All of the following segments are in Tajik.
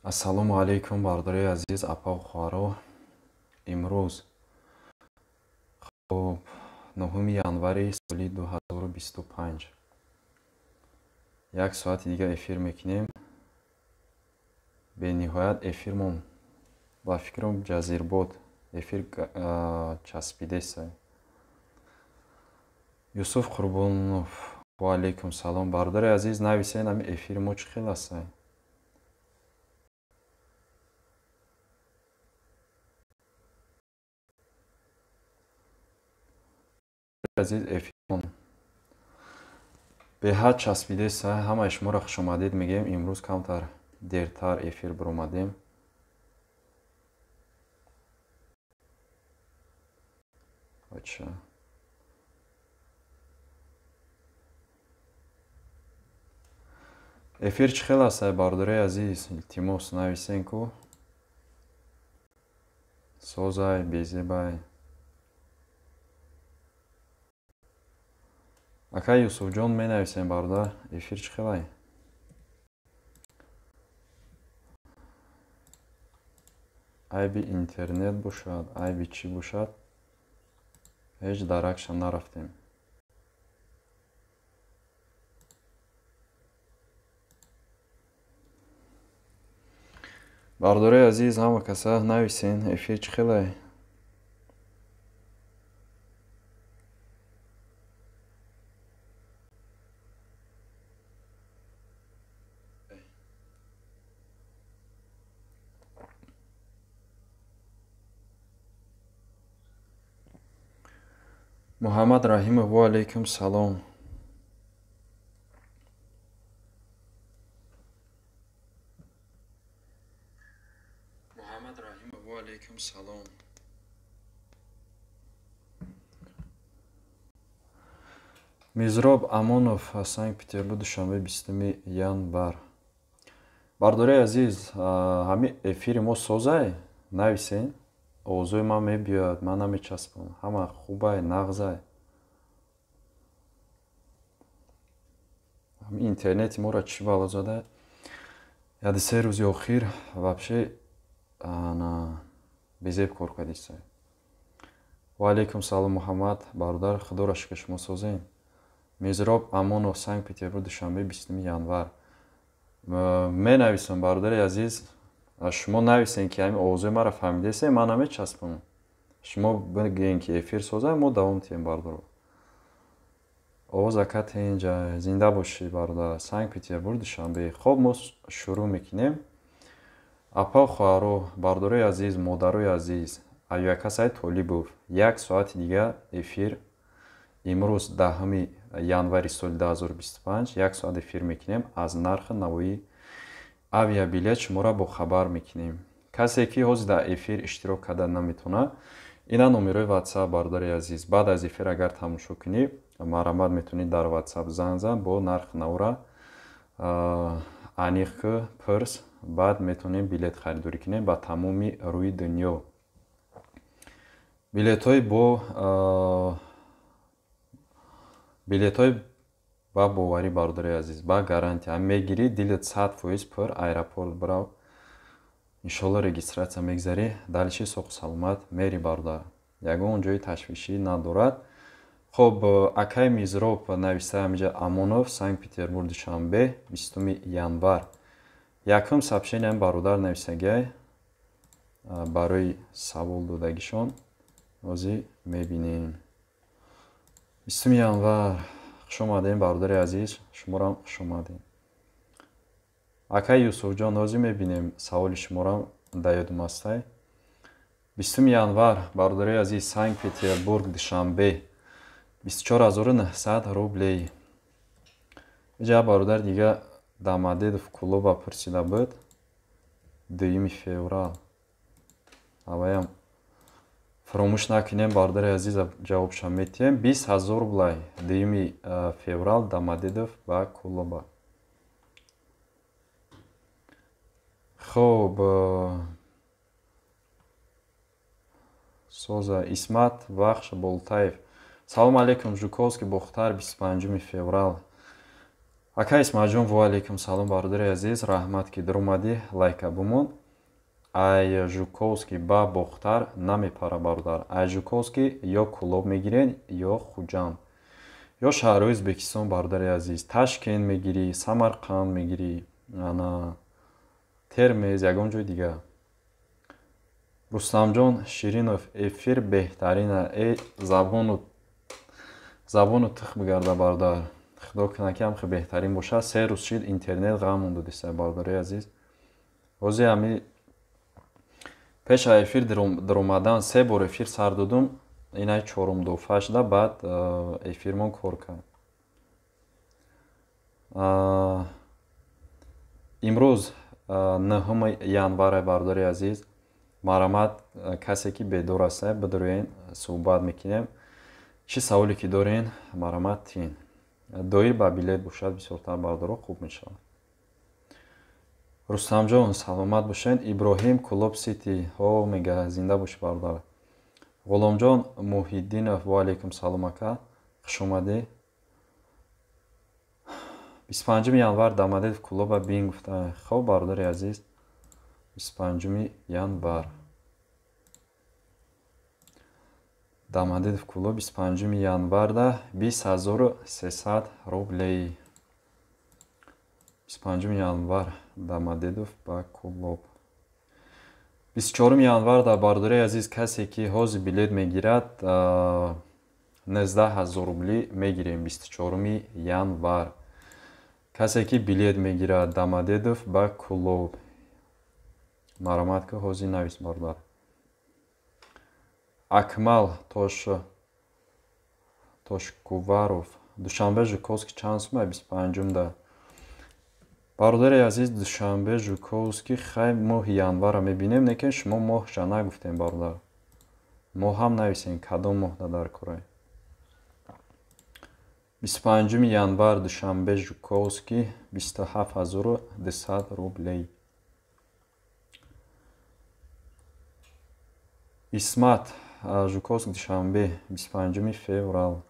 Ассалому алайкум, бародарои азиз, апаву хоҳаро. Имрӯз хоб 9 январи соли 2025. Як соати дига эфир мекунем. Бениҳоят эфирмон ба фикрам ҷазирбод эфир часпидеса. Юсуф Қурбонов, ва алайкум салом. Бародари азиз, нависен ами эфири мо чӣ хел астай? Азиз, эфирмон беҳад часпидеса. Ҳамаи шуморо хушомадед мегӯем. Имрӯз камтар дертар эфир биромадем. Бача. Эфир чӣ хел астай, бародарои азиз? Илтимос, нависен ку. Созай, безебай. Ака Юсуфҷон, менависем, бародар, эфир чӣ хелай? Айби интернет бошад, айби чӣ бошад? Ҳеҷ даракша нарафтем. Бародарои азиз, ҳама каса нависен, эфир чӣ хелай? Муҳаммад Раҳимов, ва алайкум салом. Муҳаммад Раҳимов, ва алайкум салом. Мизроб Амонов, Санкт-Петербург, Душанбе, 20 январ. Бародарои азиз, ҳами эфири мо созай? Нависен. Овозои ман мебиёяд, ман намечаспам. Ҳама хубай, нағзай. Ҳами интернети моро чӣ бало зада? Яди се рӯзи охир вообще безеб кор кардистай. Ва алайкум салом, Муҳаммад, бародар, худоро шукр, шумо созем. Мизроб Амонов, Санкт-Петербург, Душанбе, 20 январ. Менависам, бародари азиз, шумо нависен ки ҳамин овозои маро фаҳмидесен, ман намечаспам. Шумо бигӯен ки эфир созам, мо давом диҳем, бародаро. Овоз ака тенҷа, зинда бошӣ, бародар. Санкт-Петербург, Душанбе. Хоб, мо шурӯъ мекунем. Апа, хоҳаро, бародарои азиз, модарои азиз, Аюака Саид Толибов, як соати дига эфир имрӯз 10 январи соли 2025 як соат эфир мекунем. Аз нархи навои авиабилет шуморо бохабар мекунем. Касе ки ҳозир дар эфир иштирок карда наметавонад, ина номерои WhatsApp, бародари азиз. Баъд аз эфир агар тамошо кунӣ, марҳамат, метавонӣ дар WhatsApp занг зан, бо нархи навора аниқ ку, пурс, баъд метавонем билет харидорӣ кунем ба тамоми рӯи дунё. Билетҳои бо билетҳои ба боварӣ, бародари азиз, ба гарантия мегирӣ, дилат 100% пур, аэропорт бирав, иншолло регистратсия мегзарӣ, дальше соҳу саломат мери, бародар. Ягон ҷои ташвишӣ надорад. Хоб, акай Мизроб нависта ҳамиҷа Амонов, Санкт-Петербург, Душанбе, 20 январ. Якум сообщениям бародар нависагиай барои савол додагишон. Ҳозир мебинем. 20 январ. Хуш омадем, бародари азиз, шуморам хуш омадем. Акай Юсуфҷон, ҳозир мебинем саволи шуморам дар ёдум астай. 20 январ, бародари азиз, Санкт-Петербург, Душанбе, 24900 рублей. Иҷа бародар дига Дамадедов Кулоба пурсида буд. 2 феврал. Аваям фаромӯш накунем, бародари азиз, ҷавобша метиҳем. 20000 рублай 2 феврал Дамадедов ба Кулоба. Хоб, соза Исмат Вахш Болтаев. Салом алейкум, Жуковский, Бохтар, 25 феврал. Ака Исмаилҷон, ва алайкум салом, бародари азиз, раҳмат ки даромадӣ, лайка бумон. Ай Жуковский ба Бохтар намепара, бародар. Ай Жуковский ё Кӯлоб мегирен, ё Хуҷанд, ё шаҳрҳои Ӯзбекистон, бародари азиз. Ташкент мегирӣ, Самарқанд мегирӣ, ана Термез, ягон ҷои дигар. Рустамҷон Ширинов, эфир беҳтарина. Э забону тих бигарда, бародар. Худо кунад ки ҳамхел беҳтарин бошад. 3 рӯз шид интернет ғам монда диста, бародари азиз. Ҳозир ҳами пеш аз эфир даромадан 3 бор эфир сар додум, инай чорум дуфа шуда, баъд эфирмон кор кард. Имрӯз 9 январ, бародари азиз, марҳамат, касе ки бедор аста, бидурӯен, суҳбат мекунем. Чӣ саволе ки дорен, марҳамат тин. Доир ба билет бошад бисёртар, бародаро, хуб мешавад. Рустамҷон, саломат бошед. Иброҳим, Кӯлоб Сити, ҳо мега, зинда бошӣ, бародар. Ғуломҷон Муҳиддинов, ва алайкум салом, ака, хуш омадӣ. 25 январ Домодедово Кӯлоба бин гуфта. Хоб, бародари азиз, 25 январ Домодедово Кӯлоб, 25 январда 20300 рублей. 25 январ Домодедово ба Кӯлоб. 24 январда, бародари азиз, касе ки ҳозир билет мегирад, 19000 рубли мегирем. 24 январ касе ки билет мегирад Домодедово ба Кӯлоб, марҳамат ки ҳозир навис, бародар. Акмал Тошкуваров, Душанбе Жуковский чанд сум? 25-да, бародари азиз, Душанбе Жуковский хай моҳи январро мебинем, лекин шумо моҳша нагуфтем, бародар. Моҳ ҳам нависем, кадом моҳда дар корай. 25 январ Душанбе Жуковский 27200 рублей. Исмат, Жуковский Душанбе 25 феврал.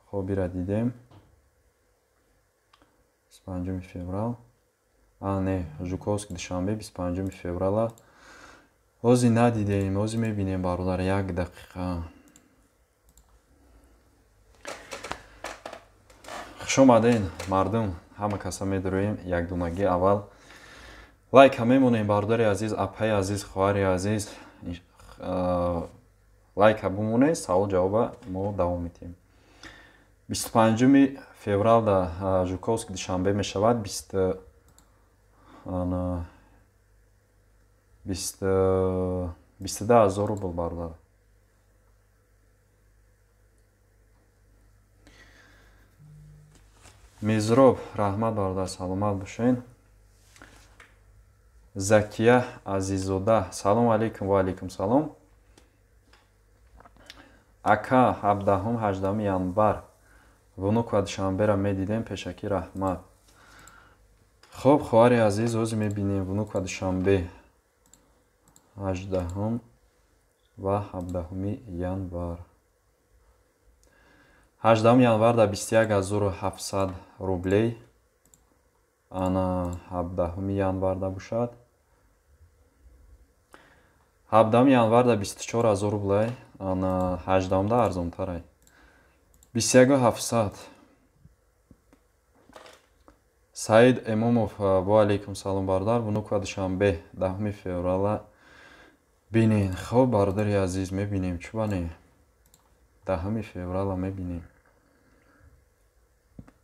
Хоб, ира дидем. 25 феврал. А, не, Жуковский Душанбе 25 феврала. Ҳозир надидем, ҳозир мебинем, бародар, як дақиқа. Хуш омаден, мардум, ҳама каса медуроем якдунагӣ. Аввал лайка мемонем, бародари азиз, апаи азиз, хоҳари азиз, лайка бимонед, савол ҷавоба мо давом медиҳем. 25 февралда Жуковский Душанбе мешавад 22000 рубл, бародар. Мизроб, раҳмат, бародар, саломат бошед. Закия Азиззода, салом алейкум, ва алейкум салом. Ака, 17-18 январ Внуково Душанберо медидем, пешакӣ раҳмат. Хоб, хоҳари азиз, ҳозир мебинем Внуково Душанбе 18 ва 17 январ. 18 январ да 21700 рублей. Ана 17 январда бошад. 17 январда 24000 рублей, ана 18-да арзонтарай. 21700. Саид Эмомов, ва алейкум салом, бародар. Внуково Душанбе 10 феврала бинен. Хоб, бародари азиз, мебинем, чӣ бане? 10 феврала мебинем.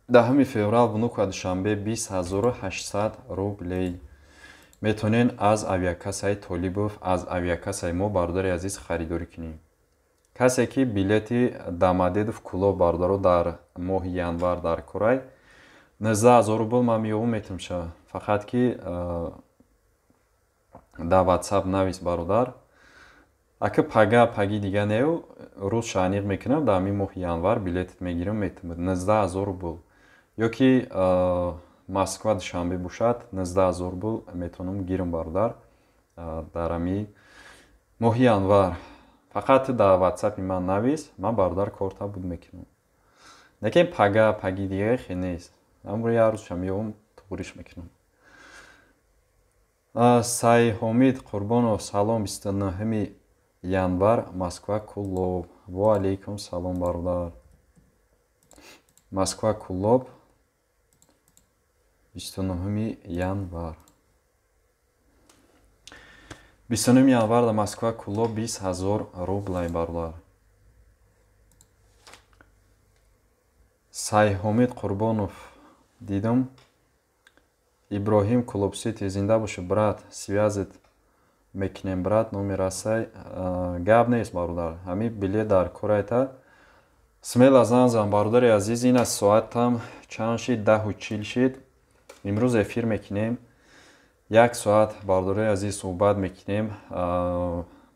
10 феврал Внуково Душанбе 20800 рублей. Метавонед аз авиакассаи Толибов, аз авиакассаи мо, бародари азиз, харидорӣ кунед. Касе ки билети Домодедово Кӯлоб, бародаро, дар моҳи январ дар корай, 19000 рубл ман меёвум метумша. Фақат ки дар WhatsApp навис, бародар. Ака пага паги дига нею, рӯз шаъниқ мекунам, дар ҳамин моҳи январ билетит мегирам, метумад 19000 рубл. Ё ки Москва Душанбе бошад, 19000 рубл метавонам гирам, бародар, дар ҳамин моҳи январ. Фақат дар WhatsApp-и ман навис, ман, бародар, корта буд мекунам. Лекин пага, паги дига хе нест. Амро як рӯзша меёбам, туғриш мекунам. Сайҳомид Қурбонов, салом, 29 январ, Москва, Кулоб. Ва алейкум салом, бародар. Москва, Кулоб, 29 январ. 29 январ дар Москва, Кулоб 20 000 рублай, бародар. Сайҳомид Қурбонов дидам. Иброҳим Кулоб Сити, зинда бошӣ, брат, связит мекунем, брат, номи расай. Гап нест, бародар. Ҳамин билет дар корайта. Смело зан зан, бародари азиз, ин аз соатам чанд шид? 10:40 шид. Имрӯз эфир мекунем. Як соат, бародари азиз, суҳбат мекунем.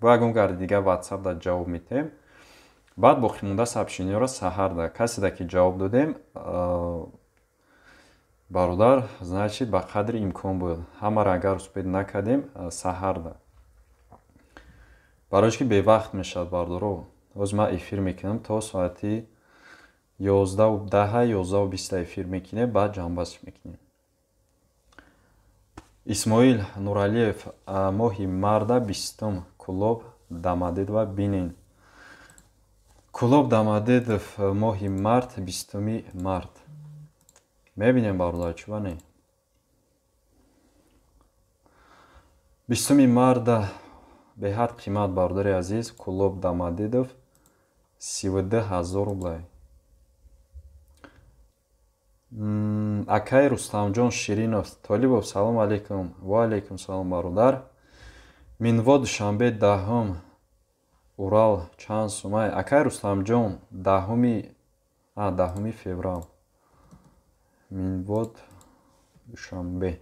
Бо ягон гарди дига WhatsApp да ҷавоб метем. Баъд боқимонда сообщениёро саҳар да. Каседа ки ҷавоб додем, бародар, значит, ба қадри имкон буд. Ҳамаро агар успед накардем, саҳар да. Барои ки бевақт мешавад, бародаро. Ҳозир ман эфир мекунам то соати 11:10, 11:20 эфир мекунем, баъд ҷамъбаст мекунем. Исмоил Нуралиев, моҳи марда 20 Кулоб Дамадедова бинен. Кулоб Дамадедов, моҳи март, 20 март. Мебинем, бародар, чӣ не? 20 марта беҳад қимат, бародари азиз, Кулоб Дамадедов 32 000 рублай. Акай Рустамҷон Ширинов Толибов, салом алейкум. Ва алейкум салом, бародар. Минво Душанбе 10 Урал чанд сумай? Акай Рустамҷон, 10 феврал. Минвод Душанбе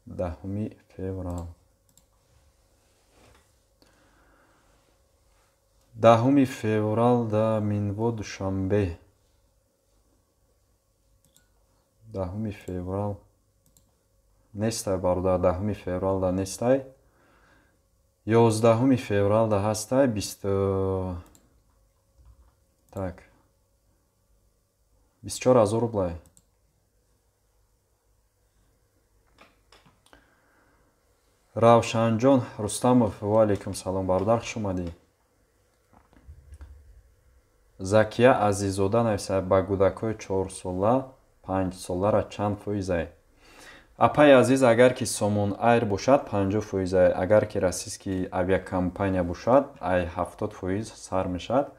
10 феврал. 10 феврал да Минво Душанбе. 10 феврал нестай, бародар, 10 феврал да нестай. 11 феврал да ҳастай, 20 так 24 000 рублай. Равшанҷон Рустамов, ва алейкум салом, бародар, хуш омадӣ. Закия Азизода нависад, ба кӯдакҳои 4 сола, 5 солара чанд фоизай? Апаи азиз, агар ки Сомон Айр бошад 50%, агар ки российский авиакомпания бошад, ай 70% сар мешавад.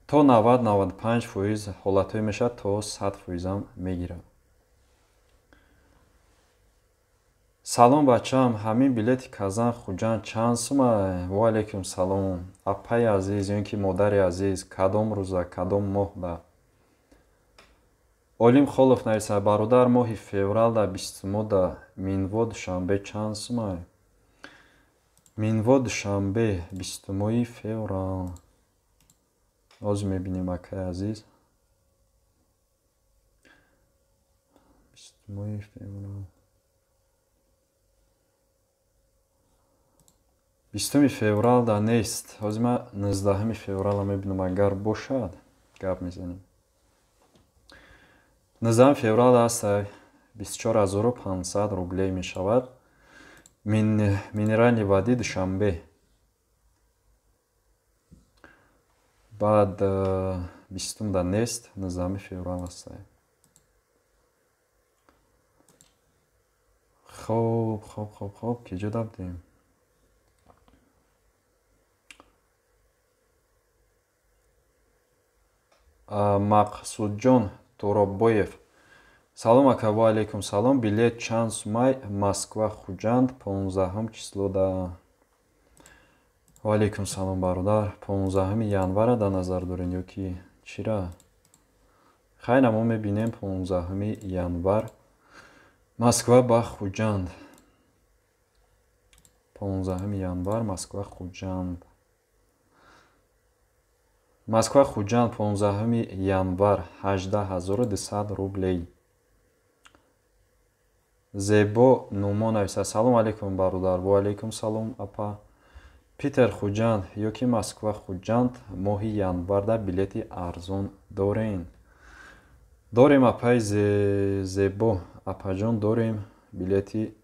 То 90-95% ҳолатҳое мешавад, то 100% мегирад. Салом, бачам, ҳамин билети Казан Хуҷанд чанд сумай? Ва алейкум салом. Апаи азиз ё ин ки модари азиз, кадом рӯза, кадом моҳда? Олим Холов нависад, бародар, моҳи феврал да 20 да Минво Душанбе чанд сумай? Минво Душанбе 20 феврал. Ҳозир мебинем, акаи азиз. 20 феврал. 20 феврал да нест. Ҳозир ман 19 феврала мебинам, агар бошад, гап мезанем. 19 феврал аст, 24 500 рублей мешавад. Минеральни води Душанбе. Баъд 20 да нест, 19 феврал аст. Хоб, хоб, хоб, хоб, киҷо дабдем? Мақсудҷон Туроббоев, салом ака, ва алейкум салом. Билет чанд сумай? Москва Хуҷанд 15 число да. Ва алейкум салом, бародар. 15 январа да назар дорем ё ки чира? Хайна, мо мебинем 15 январ Москва ба Хуҷанд. 15 январ Москва Хуҷанд. Москва Хуҷанд 15 январ 18200 рублей. Зебо Нумон нависад, салом алейкум, бародар. Ва алейкум салом, апа. Питер Хуҷанд ё ки Москва Хуҷанд моҳи январда билети арзон дорен? Дорем апаи зебо, апаҷон дорем билети.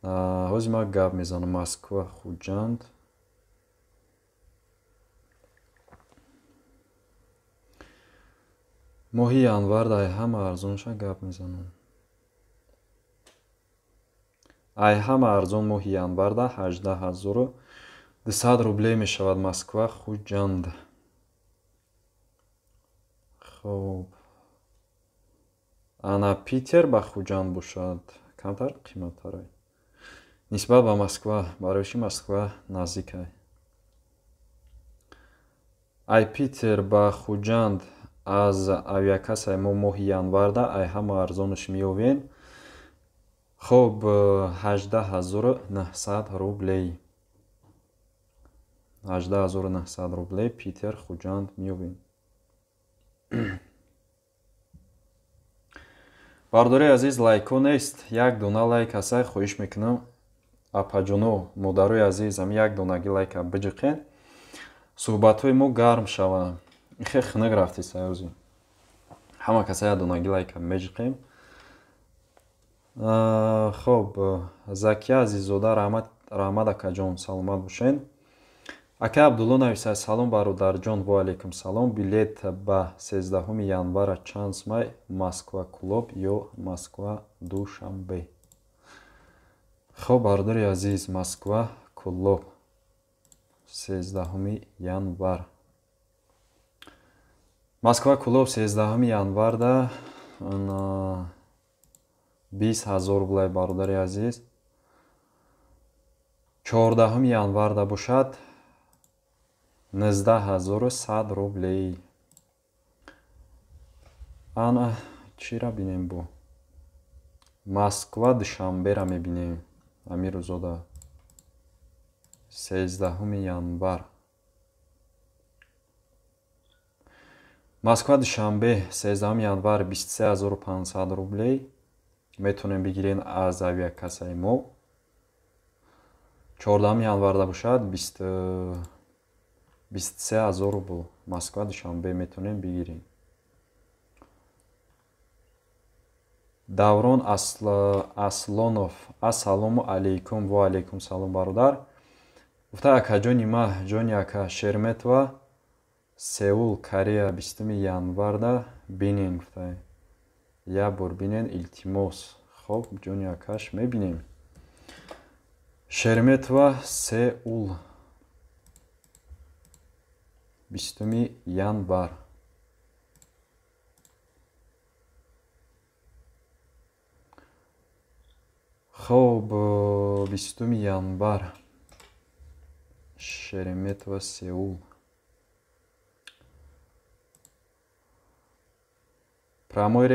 Ҳозир ман гап мезанам. Москва Хуҷанд. Моҳи январ дай ҳама арзонша гап мезанам. Ай ҳама арзон моҳи январда 18200 рублей мешавад Москва Хуҷанд. Хоб. Ана Питер ба Хуҷанд бошад камтар қиматтарай нисбат ба Москва, барои чи Москва наздикай. Ай Питер ба Хуҷанд аз авиакассаи мо моҳи январда ай ҳама арзонаш меёвем. Хоб 18900 рублей. 18900 рублей Питер Хуҷанд меёвем. Бардори азиз, лайко нест, як дона лайк ҳастай, хоҳиш мекунам апаҷоно, модарои азиз, ами як донаги лайка биҷиқен, суҳбатҳои мо гарм шава. Хе хунук рафти саёзи. Ҳама каса як донаги лайка меҷиқем. Хоб, Закия Азиззода, раҳмат акаҷон, саломат бошед. Ака Абдулло нависад: салом бародарҷон, ва алайкум салом. Билет ба 13 январа чанд сумай Москва Кулоб ё Москва Душанбе? Хоб бародари азиз, Москва Кулоб 13 январ. Москва Кулоб 13 январда 20000 рублай бародари азиз. 14 январда бошад 19100 рублей. Ана чира бинем бо? Москва Душанбера мебинем. Ами рӯзода 13 январ. Москва Душанбе 13 январ 23500 рублей. Метавонем бигирем аз авиакассаи мо. 14 январда бошад 23000 рубл. Москва Душанбе метавонем бигирем. Даврон Аслонов: ассалому алайкум. Ва алайкум салом бародар. Гуфта акаҷони ма, ҷони ака, Шерметова Сеул, Корея 20 январда бинен гуфта. Як бор бинен, илтимос. Хоб, ҷони акаш мебинем. Шерметова Сеул 20 январ. Хоб, 20 январ. Шереметьево Сеул. Прямой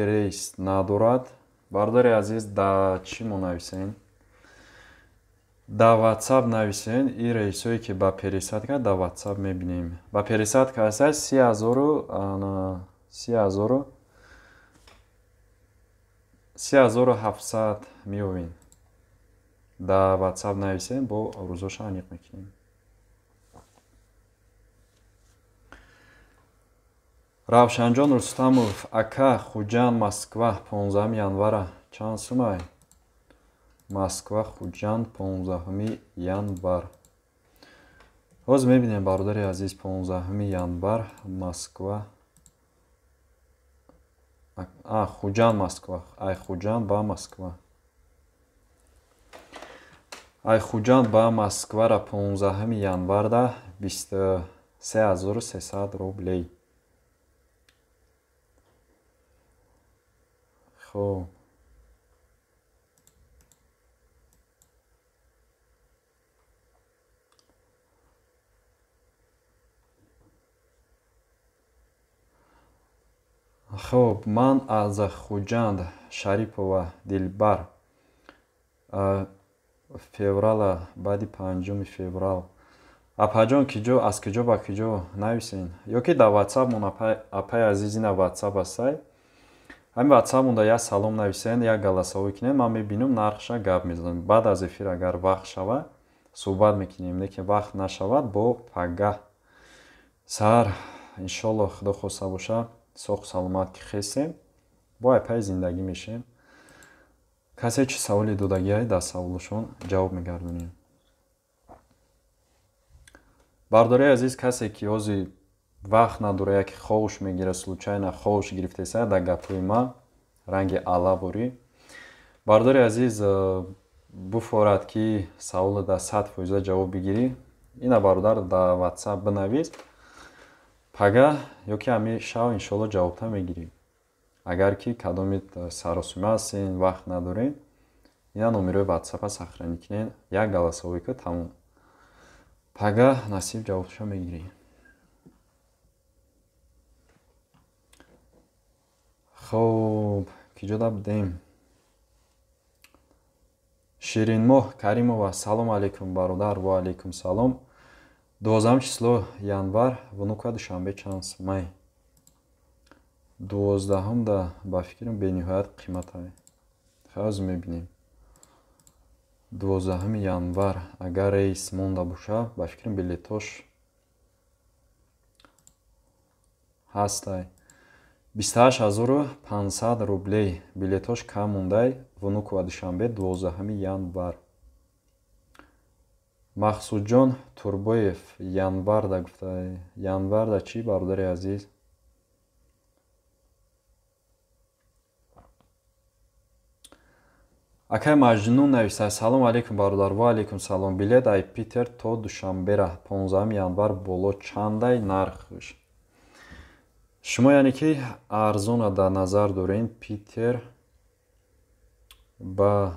рейс надорад. Бародари азиз, да чӣ мо нависем? Да WhatsApp нависем. И рейсое ки ба пересадка да WhatsApp мебинем. Ба пересадка ҳаста 30700 меёвем. Да WhatsApp нависем, бо рӯзоша аниқ мекунем. Равшанҷон Рустамов: ака, Хуҷанд Москва 15 январа чанд сумай? Москва Хуҷанд 15 январ. Ҳозир мебинем бародари азиз, 15 январ Москва. Хуҷанд Москва. Ай Хуҷанд ба Москва. Ай Хуҷанд ба Москвара 15 январда 23300 рублей. Хоб. Хоб, ман аз Хуҷанд Шарипова Дилбар. Феврала, баъди 5 феврал. Апаҷон, киҷо, аз киҷо ба киҷо нависен? Ё ки дар WhatsApp-мон, апаи азиз, ина WhatsApp ҳастай. Ҳамин WhatsApp-монда як салом нависен, як галасавӣ кунем, ман мебинам, нархша гап мезанам. Баъд аз эфир агар вақт шава, суҳбат мекунем, лекин вақт нашавад, бо пагаҳ саҳар Иншоллоҳ худо хоста боша, соғ саломат ки хестем, бо айпаи зиндагӣ мешем. Касе чӣ саволи додагиай, дар саволашон ҷавоб мегардонем. Бардораи азиз, касе ки ҳозир вақт надора, яке ховуш мегира, случайно ховуш гирифтеса дар гапҳои ма ранги алаворӣ. Бардори азиз, буфорад ки саволо дар 100% ҷавоб бигирӣ. Ина бародар дар WhatsApp бинавис. Пага ё ки ҳами шав иншоалло ҷавобта мегирӣ. Агар ки кадоми саросима ҳастен, вақт надорен, ина номерои WhatsApp-а сохранӣ кунен, як голосовой ка тамом. Пага насиб ҷавобша мегирӣ. Хоб, киҷода будем? Ширинмоҳ Каримова, салом алейкум бародар, ва алейкум салом. 12 число январ, Внуково Душанбе чанд сумай? 12-да ба фикрам бениҳоят қиматай. Ҳозир мебинем. 12 январ агар рейс монда боша, ба фикрам билетош ҳастай. 28500 рублей билетош кам мондай. Внуково Душанбе 12 январ. Мақсудҷон Турбоев январда гуфтай. Январда чӣ, бародари азиз? Акай Маҷнун нависад: салом алейкум бародар, ва алейкум салом. Билет ай Питер то Душанбера 15 январ боло чандай нархш? Шумо яъне ки арзона дар назар дорен Питер ба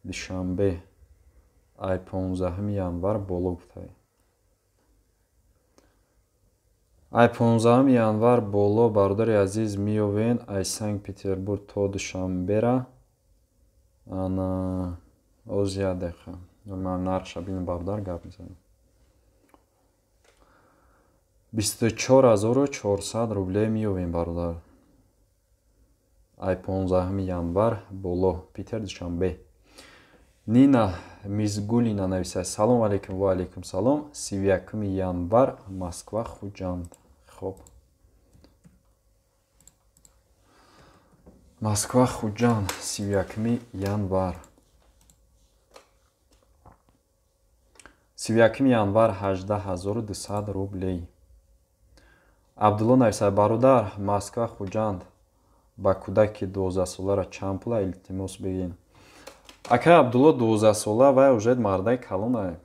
Душанбе ай 15 январ боло гуфтай. Ай 15 январ боло бародари азиз меёвен ай Санкт Петербург то Душанбера. Ана оз як дақиқа. Ман нархша бинам бародар гап мезанам. 24400 рубле меёвем бародар. Ай 15 январ боло Питер Душанбе. Нина Мизгулина нависад: салом алейкум, ва алейкум салом. 31 январ Москва Хуҷанд. Хоб. Москва Хуҷанд 31 январ. 31 январ 18200 рублей. Абдулло нависад: бародар, Москва Хуҷанд ба кӯдаки 12 солара чанд пула илтимос бигин? Акай Абдулло 12 сола вай уже мардаи калона.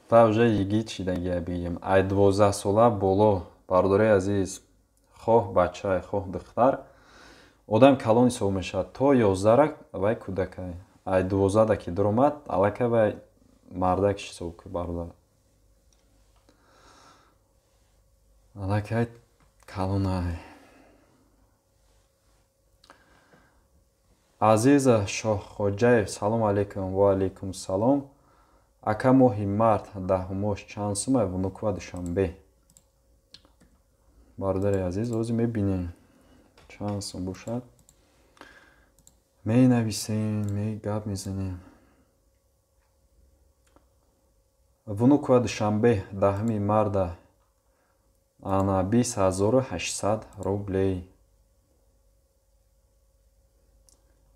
Вай уже йигит шидагия бигем. Ай 12 сола боло, бародари азиз, хоҳ бача, хоҳ духтар, одам калон ҳисоб мешавад. То 11 вай кӯдакай. Ай 12 ки дуромад, аллакай вай мардак ҳисоб ку бародар. Аллакай калонай. Азиза Шоҳхоҷаев, салом алейкум, ва алейкум салом. Ака моҳи март даҳумош чанд сумай Внуково Душанбе? Бародари азиз, ҳозир мебинем чанд сум бошад. Менависем, мегап мезанем. Внуково Душанбе 10 марта ана 20800 рублей.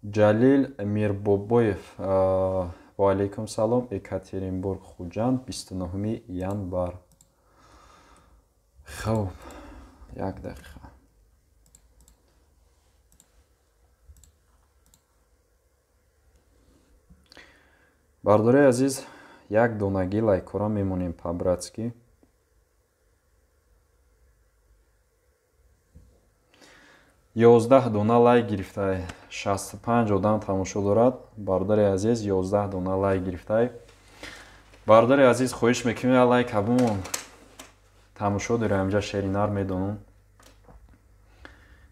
Ҷалил Мирбобоев, ва алейкум салом, Екатеринбург Хуҷанд 29 январ. Хуб, як дақиқа. Бародари азиз, як донагӣ лайкора мемонем по-братски. 11 дона лайк гирифтай, 65 одам тамошо дорад. Бародари азиз, 11 дона лайк гирифтай. Бародари азиз, хоҳиш мекунем як лайк бумон. Тамошо дорем, инҷа шеринар медонам.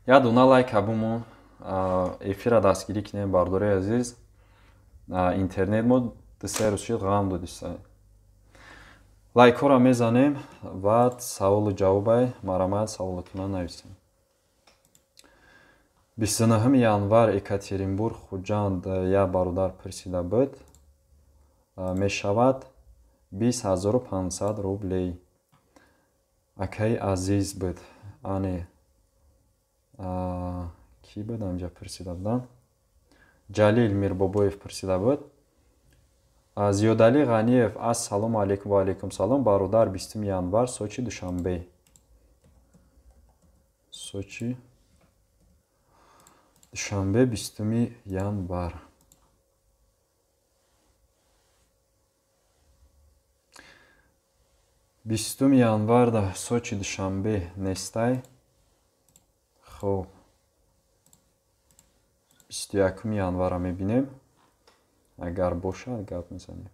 Як дона лайк бумон, эфира дастгирӣ кунем бародари азиз. Интернет мо 2-3 рӯз шуд ғам додистай. Лайкҳоро мезанем ва саволу ҷавобай марамат саволотона нависем. 29 январ Екатеринбург Хуҷанд як бародар пурсида буд, мешавад 20500 рублей. Акаи Азиз буд. Ане кӣ буд анҷа пурсида буданд? Ҷалил Мирбобоев пурсида буд. Зиёдалӣ Ғаниев: ассалому алайкум. Ва алайкум салом, бародар. 20 январ Сочи Душанбе. Сочи Душанбе 20 январ. 20 январда Сочи Душанбе нестай. Хоб, 21 январа мебинем. Агар бошад, гап мезанем.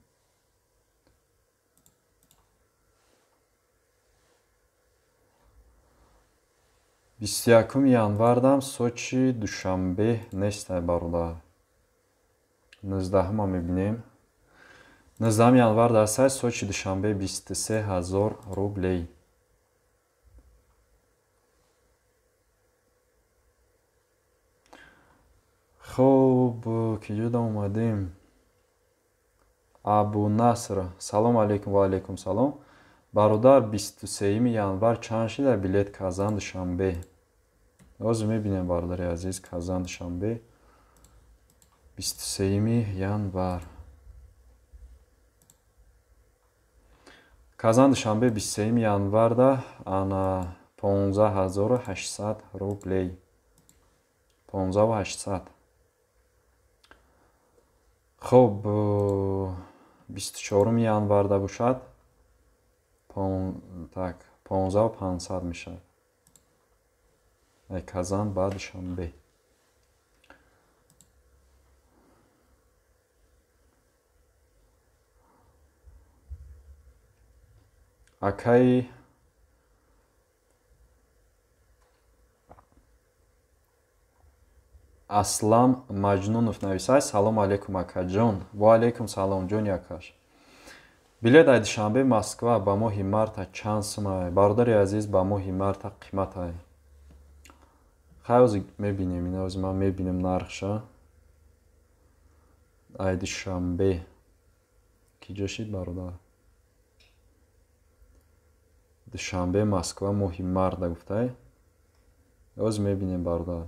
21 январдам Сочи Душанбе нестай, бародар. 19-ма мебинем. 19 январ дастай Сочи Душанбе 23 000 рублей. Хоб, киҷода омадем? Абу Наср: салом алейкум. Ва алейкум салом, бародар. 23 январ чанд шида билет Казан Душанбе? Ҳозир мебинем, бародари азиз. Казан Душанбе 23 январ. Казан Душанбе 23 январда ана 15800 рублей. 15800. Хоб, 24 январда бошад, так, 15500 мешавад. Казан ба Душанбе. Акаи Аслам Маҷнунов нависад: салом алейкум, акаҷон. Ва алейкум салом, ҷони акаш. Билет ай Душанбе Москва ба моҳи марта чанд сумай? Бародари азиз, ба моҳи марта қиматай. Хай, ҳозир мебинем, ина ҳозир ман мебинем нархша. Ай Душанбе ки ҷо шид, бародар? Душанбе Москва моҳи марта гуфтай. Ҳозир мебинем, бародар.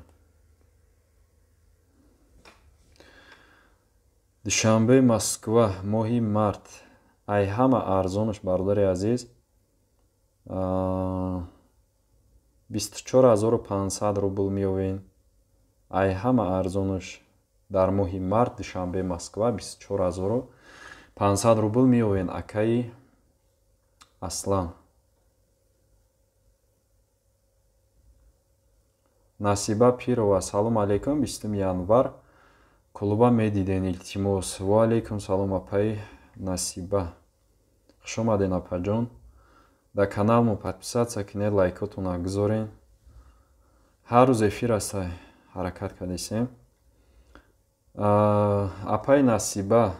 Душанбе Москва моҳи март ай ҳама арзонаш, бародари азиз, 24500 рубл меёвен. Ай ҳама арзонаш дар моҳи март Душанбе Москва 24500 рубл меёвен, акаи Аслан. Насиба Пирова: салом алейкум, 20 январ клуба медиден, илтимос. Ва алейкум салом, апаи Насиба. Хуш омаден, апаҷон. Дар каналмо подписаться кунед, лайкотона гузорен. Ҳар рӯз эфир аста, ҳаракат кардесем. Апаи Насиба,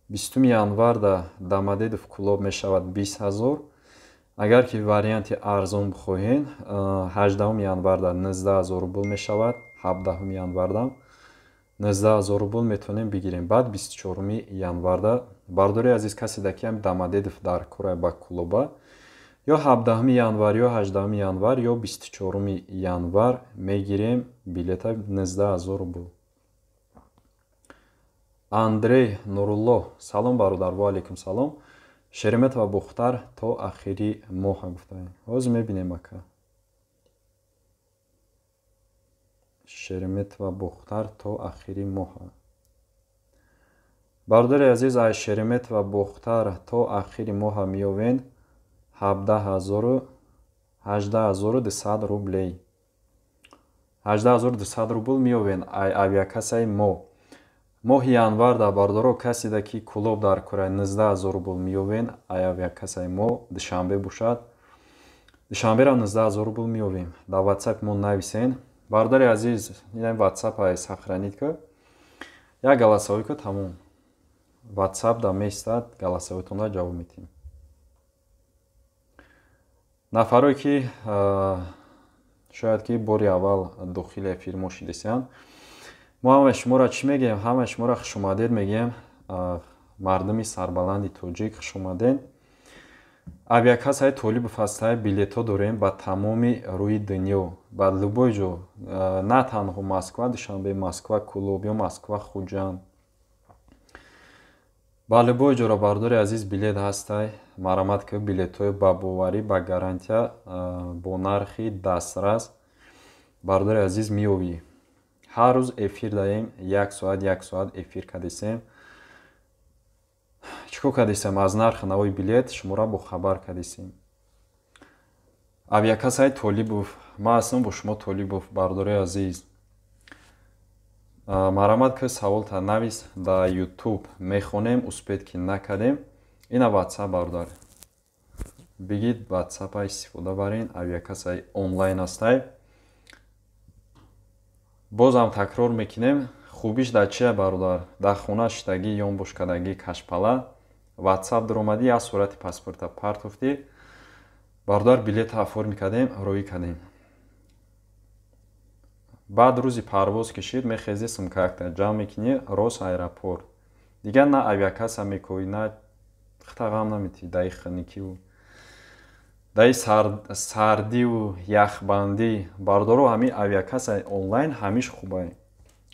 20 январда Домодедов клуб мешавад 20 000. Агар ки варианти арзон бихоҳен, 18 январда 19 000 рубл мешавад. 17 январда 19 000 рубл метавонем бигирем. Баъд 24 январда, бародари азиз, касе даки ҳам Домодедов дар кора ба клуба, ё 17 январ, ё 18 январ, ё 24 январ мегирем билета 19 000 рубл. Андрей Нурулло: салом, бародар. Ва алейкум салом. Шереметова Бухтар то ахири моҳа гуфтаем. Ҳозир мебинем, ака. Шереметова Бухтар то ахири моҳа. Бародари азиз, ай Шереметова Бухтар то ахири моҳа меёвен 18200 рублей. 18200 рубл меёвен ай авиакассаи мо. Моҳи январда, бародаро, каседа ки клуб дар кора 19 000 рубл меёвен ай авиакассаи мо. Душанбе бошад, Душанберо 19 000 рубл меёвем. Дар ватсапи мо нависен. Бародари азиз, ин ватсап ай сохранить ка. Як голосовой ка, тамом. Ватсап да местад, голосовойтонда ҷавоб медиҳем. Нафарое ки шояд ки бори аввал дохили эфир мо шидесиянд, мо ҳамаи шуморо чӣ мегӯем? Ҳамаи шуморо хушомадед мегӯем. Мардуми сарбаланди тоҷик, хушомадед. Авиакассаи Толибов ҳастай, билетҳо дорем ба тамоми рӯи дунё, ба любой ҷо, на танҳо Москва, Душанбе, Москва, Кӯлоб ё Москва, Хуҷанд. Ба любой ҷоро, бардори азиз, билет ҳастай. Марамат ки билетҳои ба боварӣ, ба гарантия, бо нархи дастрас, бардори азиз, меёбӣ. Ҳар рӯз эфир даем, як соат, як соат эфир кардесем. Чӣ кор кардесем? Аз нархи навои билет шуморо бохабар кардесем. Авиакассаи Толибов, ман ҳастам бо шумо Толибов, бардори азиз. Марамат ки саволта навис дар Ютуб, мехонем, успеть ки накардем. Ина WhatsApp, бародар. Бигид, WhatsApp-а истифода барен, авиакассаи онлайн ҳастай. Бозам такрор мекунем, хубиш дар чия, бародар? Дар хона шиштагӣ, ёнбошкардагӣ, кашпала, WhatsApp даромадӣ, як сурати паспорта партофтӣ, бародар, билета оформить кардем, роӣ кардем. Баъд рӯзи парвоз кишид, мехезӣ, сумкакта ҷамъ мекунӣ, рост аэропорт. Дигар на авиакасса мекоӣ, на хита ғам наметӣ, даи хиникиву даи сардиву яхбандӣ. Бародаро, ҳамин авиакассаи онлайн ҳамиш хубай.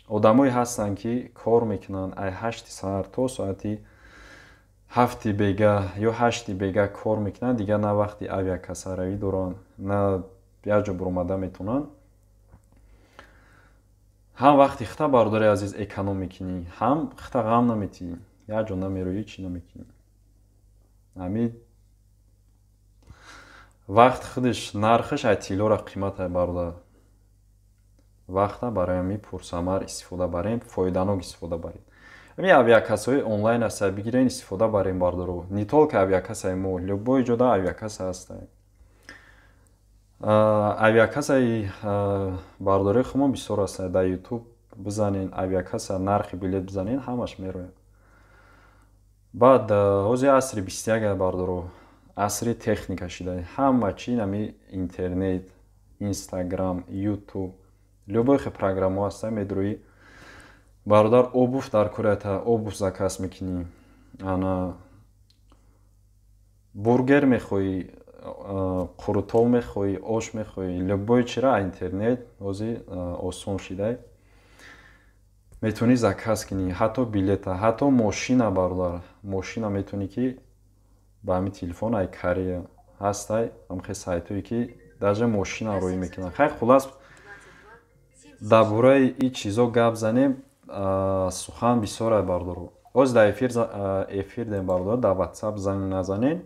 Одамое ҳастанд, ки кор мекунанд, ай 8-и саҳар то соати 7-и бега ё 8-и бега кор мекунанд, дигар на вақти авиакассаравӣ доранд, на як ҷо буромада метавонанд. Ҳам вақти хита, бародари азиз, эконом мекунӣ, ҳам хита ғам наметӣ, як ҷо намероӣ, чӣ намекунӣ. Ҳамин вақт худаш нархаш ай тиллора қимата, бародар. Вақта барои ҳамин пурсамар истифода барем, фоиданок истифода барем. Ҳамин авиакассаҳои онлайн ҳаста, бигирен, истифода барем, бародаро. Не только авиакассаи мо, любой ҷода авиакасса ҳаста. Авиакассаи бардории худмон бисёр ҳаста. Дар Ютуб бизанен авиакасса, нархи билет бизанен, ҳамаш мерояд. Баъд ҳозир асри 21, бардоро, асри техника шида. Ҳама чи нами интернет, Инстаграм, Ютуб, любой хел программаҳо ҳаста, медроӣ, бародар, обувь дар кораята, обувь заказ мекунӣ, ана бургер мехоҳӣ, қурутоб мехоҳӣ, ош мехоҳӣ, любой чира интернет ҳозир осон шида, метавонӣ заказ кунӣ, ҳатто билета, ҳатто мошина, бародар, мошина метавонӣ ки ба ҳамин телефон, ай Корея ҳастай ҳамхел сайтҳое, ки даже мошина роӣ мекунанд. Хай, хулас, дар бораи ин чизо гап занем, сухан бисёр ай, бародаро. Ҳозир дар эфир дем, бародар, дар WhatsApp занг назанен.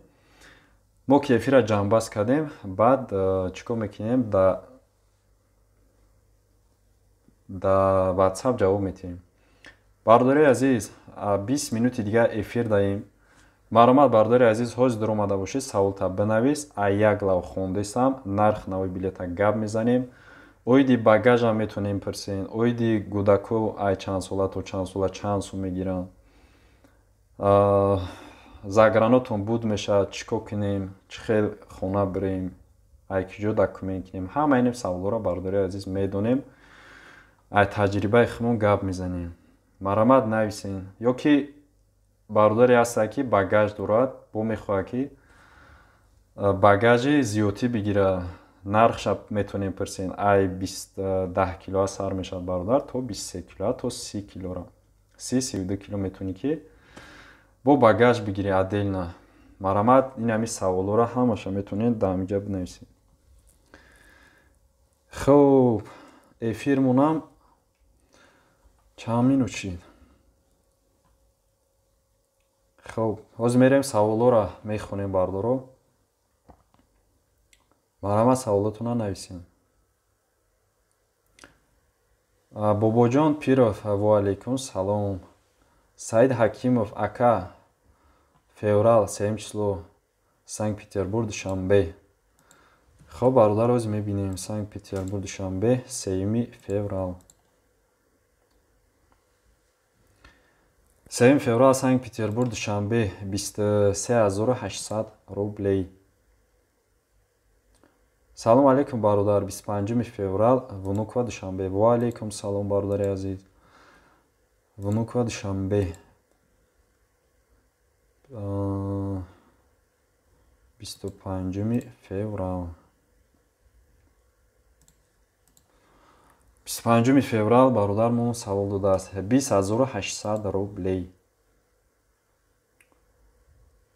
Мо ки эфирра ҷамъбаст кардем, баъд чӣ кор мекунем? Дар WhatsApp ҷавоб медиҳем. Бародари азиз, 20 минути дигар эфир даем. Маълумот, бародари азиз, ҳозир даромада бошед, саволта бинавис, ай як лав хондесам, нарх нави билета гап мезанем. Оиди багажам метавонем пурсен, оиди гудако ай чанд сола то чанд сола чанд сум мегиранд. Загранотон буд мешавад, чӣ кор кунем, чӣ хел хона бирем, ай киҷо документ кунем. Ҳама ин саволҳоро, бародари азиз, медонем, ай таҷрибаи худмон гап мезанем. Марамат нависен. Ё ки бародаре ҳаста, ки багаж дорад, бо мехоҳад, ки багажи зиёдтӣ бигирад, нархша метавонем пурсен. Ай 10 килоа сар мешавад, бародар, то 23 килоа, то 30 килора, 30-32 кило метавонӣ ки бо багаж бигирӣ отдельно. Марамат, ин ҳамин саволҳоро ҳамаша метавонед дар ҳаминҷа бинависед. Хуб, эфирмонам чанд минут шид? Хуб, ҳозир мерем, саволҳоро мехонем, бардоро. Марамат, саволотонро нависем. Бобоҷон Пиров, ва алайкум салом. Саид Ҳакимов, ака, феврал, сеюм число, Санкт Петербург, Душанбе. Хуб, бародар, ҳозир мебинем. Санкт Петербург, Душанбе, 3 феврал. 3 феврал, Санкт Петербург, Душанбе, 23 800 рублей. Салом алейкум, бародар, 25 феврал, Внуково, Душанбе. Ва алейкум салом, бародари азиз. Внуково, Душанбе. 25 феврал. 25 феврал бародармон савол додааст. 20800 рублей.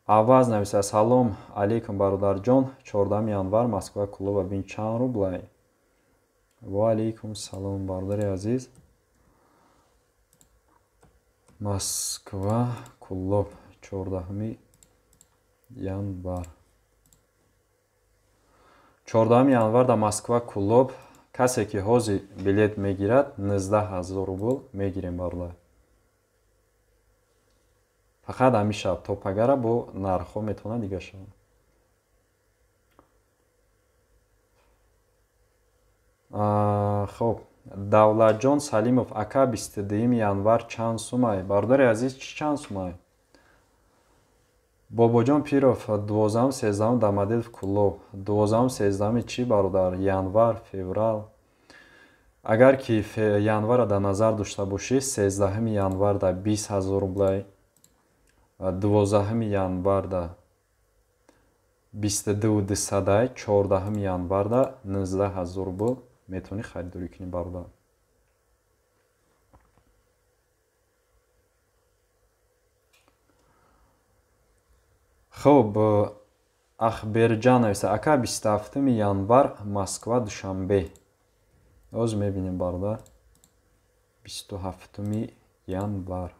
Аваз нависа: салом алейкум бародарҷон, 14 январ Москва Кулоба бин чанд рублай? Ва алейкум салом бародари азиз. Москва Кулоб 14 январ. 14 январ дар Москва Кулоб касе ки ҳозир билет мегирад 19000 рубл мегирем бародар. Фақат ҳамин шаб то пагара бо нархҳо метавонад дига шавад. Хоб, Давлатҷон Салимов: ака 22 январ чанд сумай? Бародари азиз, чӣ чанд сумай? Бобоҷон Пиров: 12-13 Домодедово Кулоб. 12-13 чӣ бародар? Январ, феврал. Агар ки январро дар назар дошта бошӣ, 13 январ да 20000 рублай, 12 январ да 22200, 14 январ да 19000 рубл метавонӣ харидорӣ кунӣ бародар. Хоб, Ахберҷан нависа: ака 27 январ Москва Душанбе. Оз мебинем бародар. 27 январ.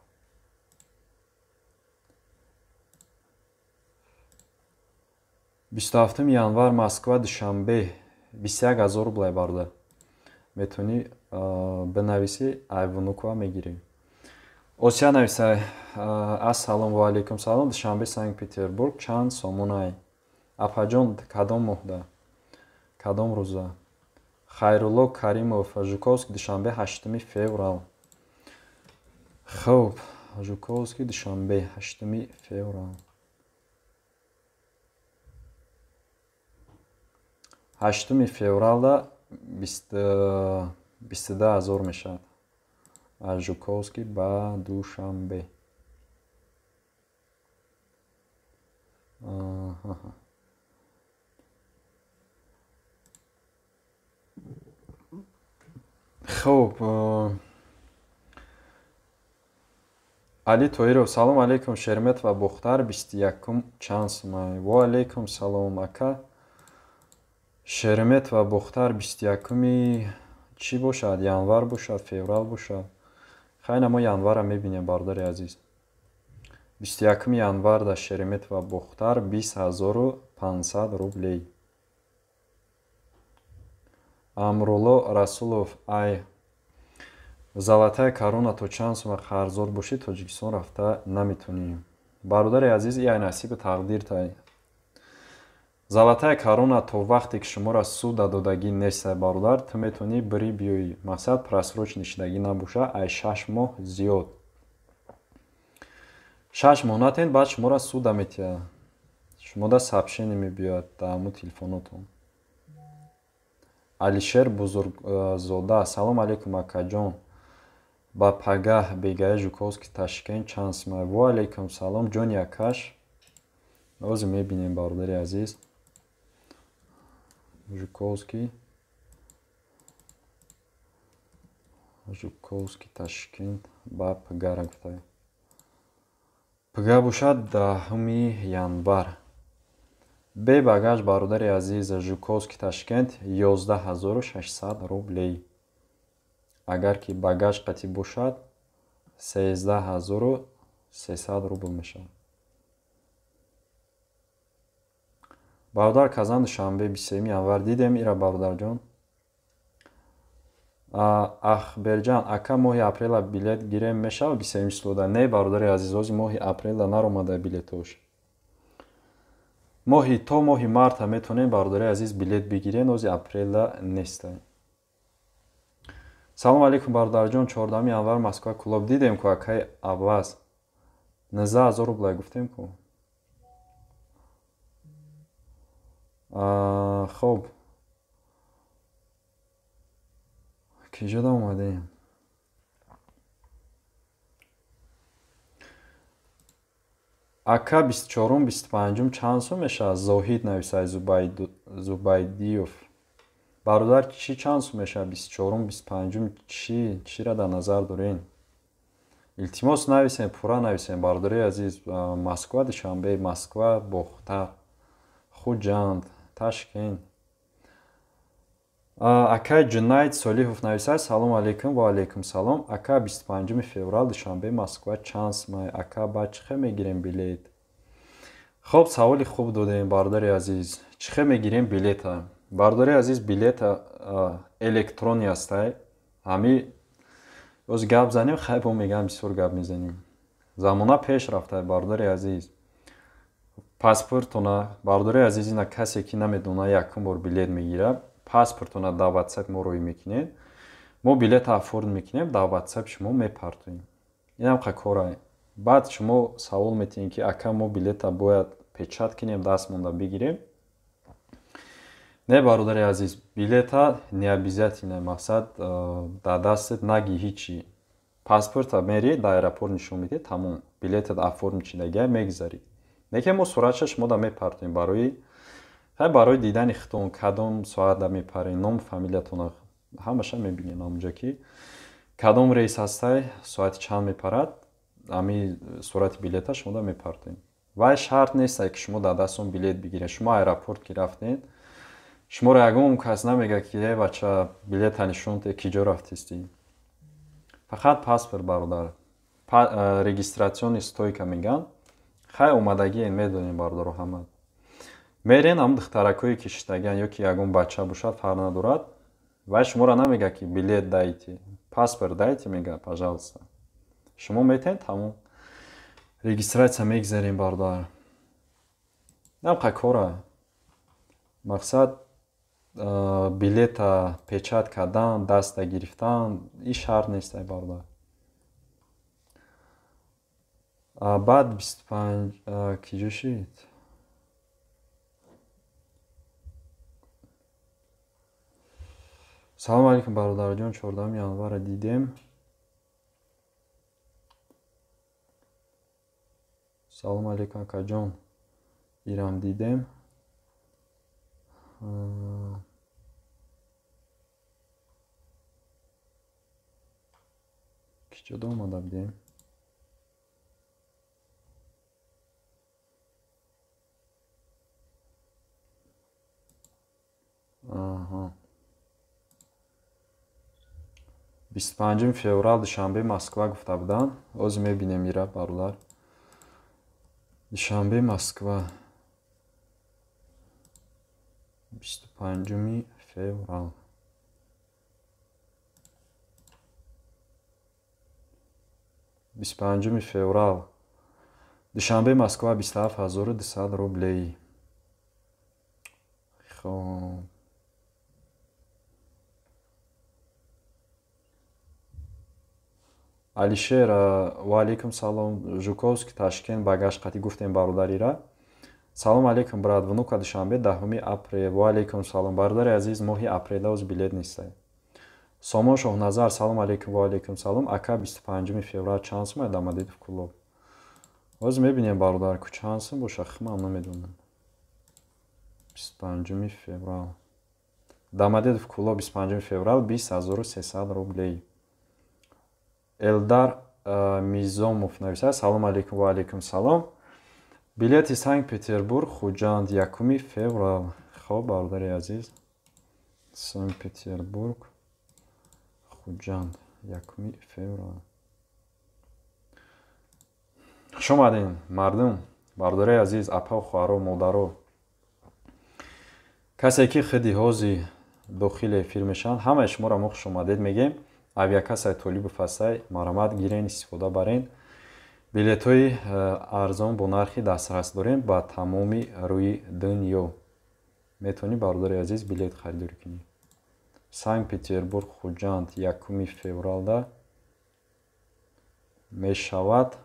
27 январ Москва Душанбе 21000 рублай бародар. Метавонӣ бинависӣ, Айвунукова мегирӣ. Осия нависа: ассалому алайкум салом, Душанбе Санкт-Петербург чанд сомонай? Апаҷон, кадом моҳда? Кадом рӯза? Хайрулло Каримов: Жуковский Душанбе 8 феврал. Хуб, Жуковский Душанбе 8 феврал. 8 февралда 22000 мешавад. Аз Жуковский ба Душанбе. Хуб, Али Тоиров: салом алейкум, Шермет ва Бохтар 21 чанд сумай? Ва алейкум салом ака. Шермет ва Бохтар 21 чӣ бошад? Январ бошад, феврал бошад? Хайна мо январро мебинем бародари азиз. 21 январ дар Шеремет ва Бохтар 20500 рублей. Амрулло Расулов: ай золотая корона то чанд сума қарздор бошӣ Тоҷикистон рафта наметавонӣ? Бародари азиз, и ай насиби тақдиртай. Золотая корона то вақте ки шуморо суда додагӣ нестай бародар, ту метавонӣ бирӣ биёӣ. Мақсад просрочный шидагӣ набоша, ай 6 моҳ зиёд. 6 моҳ натен, баъд шуморо суда метиҳад. Шумода сообщение мебиёяд дар ҳамун телефонотон. Алишер Бузургзода: салом алейкум акаҷон, ба пагаҳ бегаи Жуковский Ташкент чанд сумай? Ва алейкум салом ҷони акаш. Ҳозир мебинем бародари азиз. Жуковский Ташкент ба Пгара гуфта. Пга бошад 10 январ. Бе багаж бародари азиз Жуковский Ташкент 11600 рублей. Агар ки багаж қатӣ бошад 13300 рубл мешавад. Бародар Казан Душанбе 23 январ дидем ира бародарҷон. Ахберҷан: ака моҳи апрела билет гирем мешавад 23 числода? Не бародари азиз, ҳозир моҳи апрела наромада билетош. Моҳи то моҳи марта метавонем бародари азиз билет бигирем, ҳозир апрела нестай. Салом алейкум бародарҷон, 14 январ Москва Кулоб дидем ку акаи Аваз 19000 рублай гуфтем ку. Хоб, киҷода омадем? Ака 24-ум 25-ум чанд сум мешавад? Зоҳид нависад Зубайдиев. Бародар, чӣ чанд сум мешавад? 24-ум 25-ум чӣ? Чиро дар назар дорен? Илтимос нависем, пурра нависем, бародари азиз. Москва, Душанбе, Москва, Бохтар, Хуҷанд, Ташкент. Акай Ҷунайд Солиҳов нависад: Салом алейкум ва алейкум салом. Ака 25 феврал Душанбе, Москва чанд сумай? Ака ба чӣ хел мегирем билет? Хоб, саволи хуб додем, бародари азиз. Чӣ хел мегирем билета? Бародари азиз, билета электронӣ ҳастай. Ҳами боз гап занем, хай бо мегӯям бисёр гап мезанем. Замона пеш рафта, бародари азиз. Паспортона, бародари азиз, ина касе ки намедона якум бор билет мегирад, паспортона дар WhatsApp мо рӯй мекунед, мо билета оформ мекунем, дар WhatsApp шумо мепартоем. Инам қа корай. Баъд шумо савол метиҳед, ки ака мо билета бояд печат кунем, даст монда бигирем. Не, бародари азиз, билета не обязательно, мақсад дар дастат наги ҳичи. Паспорта мери дар аэропорт нишон медиҳӣ, тамом. Билетат оформ шидагия, мегузарӣ. Лекин мо суратша шумо да мепартоем барои хай барои дидани худтон, кадом соат да мепарем, ном фамилиятона ҳамаша мебинем ҳамонҷо ки кадом рейс ҳастай, соати чанд мепарад, ҳами сурати билета шумо да мепартоем. Вай шарт нестай ки шумо дар дастон билет бигиред. Шумо аэропорт ки рафтед, шуморо ягон кас намегӯяд ки э бача, билета нишон те, ки ҷо рафтистӣ. Фақат паспорт, бародар. Регистрационный стойка мегӯянд. Хай омадагиен медонем, бародаро, ҳама. Мерен ҳамн духтаракое ки шиштагиан ё ки ягон бача бошад, фарқ надорад, вай шуморо намегӯяд ки билет дайте, паспорт дайте мегӯяд, пожалуйста. Шумо метаҳед, тамом. Регистрация мегузарем, бародар. Намқа кора. Мақсад билета печат кардан, даста гирифтан, ин шарт нестай, бародар. Баъд 25 ки ҷо шид? Салом алейкум, бародарҷон, 14 январро дидем. Салом алейкум, акаҷон, ирам дидем. Ки ҷода омада будем? Аҳа. 25 феврал Душанбе, Москва гуфта буданд. Ҳозир мебинем ира, бародар. Душанбе, Москва. 25 феврал. 25 феврал. Душанбе, Москва 27200 рублей. Хоб. Алишер, ва алейкум салом. Жуковский, Ташкент, багаж қатӣ гуфтем бародарира. Салом алейкум, брат, внука Душанбе 10 апрел. Ва алейкум салом, бародари азиз, моҳи апрелда оз билет нестай. Сомон Шоҳназар, салом алейкум, ва алейкум салом. Ака 25 феврал чанд сум Домодедово Кӯлоб? Ҳозир мебинем, бародар, ку чанд сум боша, химам намедонам. 25 феврал. Домодедово Кӯлоб 25 феврал 20300 рублей. Элдар Мизомов нависад: Салом алейкум, ва алейкум салом. Билети Санкт-Петербург, Хуҷанд 1 феврал. Хоб, бародари азиз. Санкт-Петербург, Хуҷанд 1 феврал. Хуш омадем, мардум, бародари азиз, апа, хоҳаро, модаро. Касе ки худи ҳозир дохили эфир мешаванд, ҳамаи шуморо мо хуш омадед мегӯем. Авиакассаи Толибов ҳастай, марҳамат гирен, истифода барен. Билетҳои арзон бо нархи дастрас дорем ба тамоми рӯи дунё. Метавонӣ, бародари азиз, билет харидорӣ кунӣ. Санкт-Петербург, Хуҷанд 1 февралда мешавад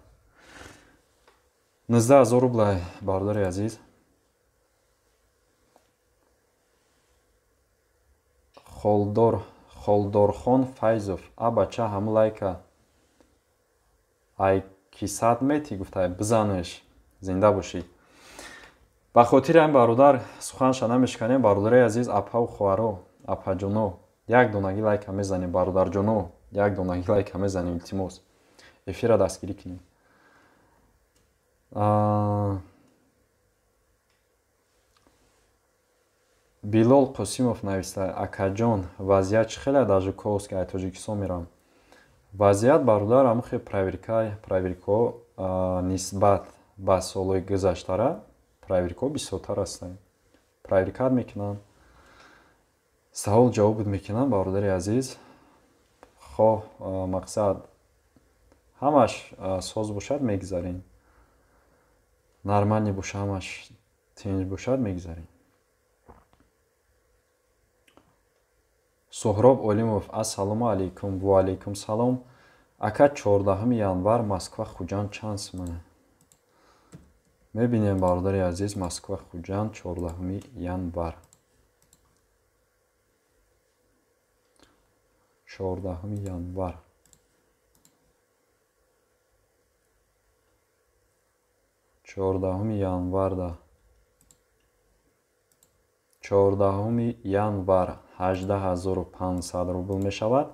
19000 рубла, бародари азиз. Холдорхон Файзов, а бача ҳамун лайка ай кисат мети гуфтай, бизанеш. Зинда бошӣ. Ба хотири ҳамин бародар суханша намешканем. Бародарои азиз, апаву хоҳаро, апаҷоно, як донаги лайка мезанем. Бародарҷоно, як донаги лайка мезанем, илтимос. Эфира дастгирӣ кунем. Билол Қосимов нависта: акаҷон, вазъият чӣ хеле дар Жуковский, ай Тоҷикистон мерам. Вазъият, бародар, ҳамухе проверкаҳо нисбат ба солҳои гузаштара проверкаҳо бисёртар ҳастанд. Проверкат мекунанд, савол ҷавоб мекунанд, бародари азиз. Хоҳ мақсад ҳамаш соз бошад, мегузарем. Нормалӣ боша, ҳамаш тинҷ бошад, мегузарем. Суҳроб Олимов: ассалому алайкум. Ва алайкум салом. Ака, 14 январ Москва Хуҷанд чанд сумана? Мебинем, бародари азиз, Москва Хуҷанд 14 январ. 14 январ. 14 январда. 14 январ 18500 рубл мешавад.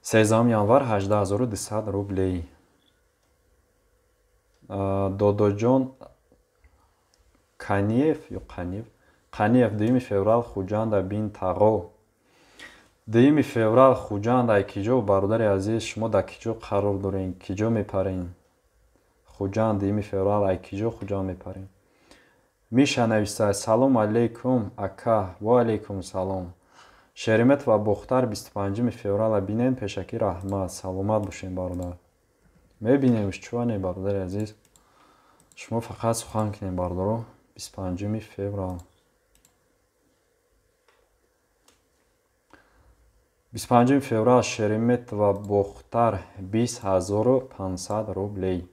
13 январ 18200 рублей. Додоҷон Каниев ё Қаниев? Қаниев, 2 феврал Хуҷанда бин тағо. 2 феврал Хуҷанд ай киҷо, бародари азиз, шумо дар киҷо қарор дорем? Киҷо мепарем? Хуҷанд 2 феврал ай киҷо Хуҷанд мепарем? Миша нависта: салом алейкум ака. Ва алейкум салом. Шеремет ва Бохтар 25 феврала бинем, пешакӣ раҳмат. Саломат бошем, бародар. Мебинемш, чӯане, бародари азиз. Шумо фақат сухан кунем, бародаро. 25 феврал. 25 феврал Шеремет ва Бохтар 20500 рублей.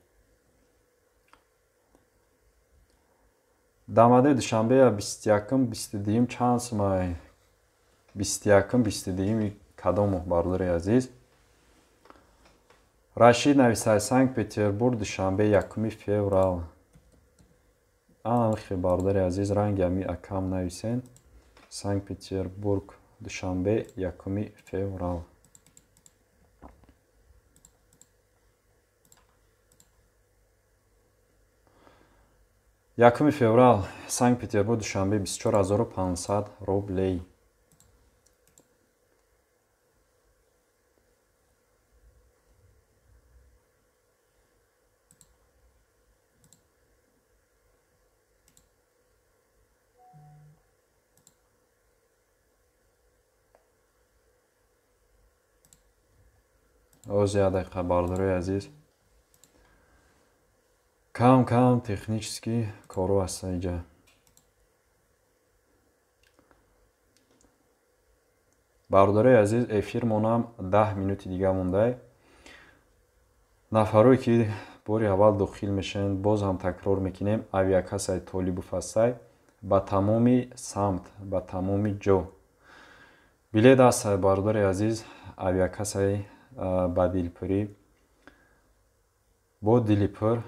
Дамадаи Душанбе 21 22 чанд сумай? 21 22 кадом моҳ, бародари азиз? Рашид нависад: Санкт-Петербург Душанбе 1 феврал. Анамихе, бародари азиз, ранги ами акам нависен. Санкт-Петербург Душанбе 1 феврал. 1 феврал Санкт-Петербург Душанбе 24500 рублей. Оз як дақиқа, бародарои азиз. Кам кам технически кору аст иҷа. Бародарои азиз, эфирмонам 10 минути дига мондай. Нафарое ки бори аввал дохил мешаванд, боз ҳам такрор мекунем, авиакассаи Толибов ҳастай ба тамоми самт, ба тамоми ҷо. Билет аст, бародари азиз, авиакассаи ба дилпурӣ. Бо дили пур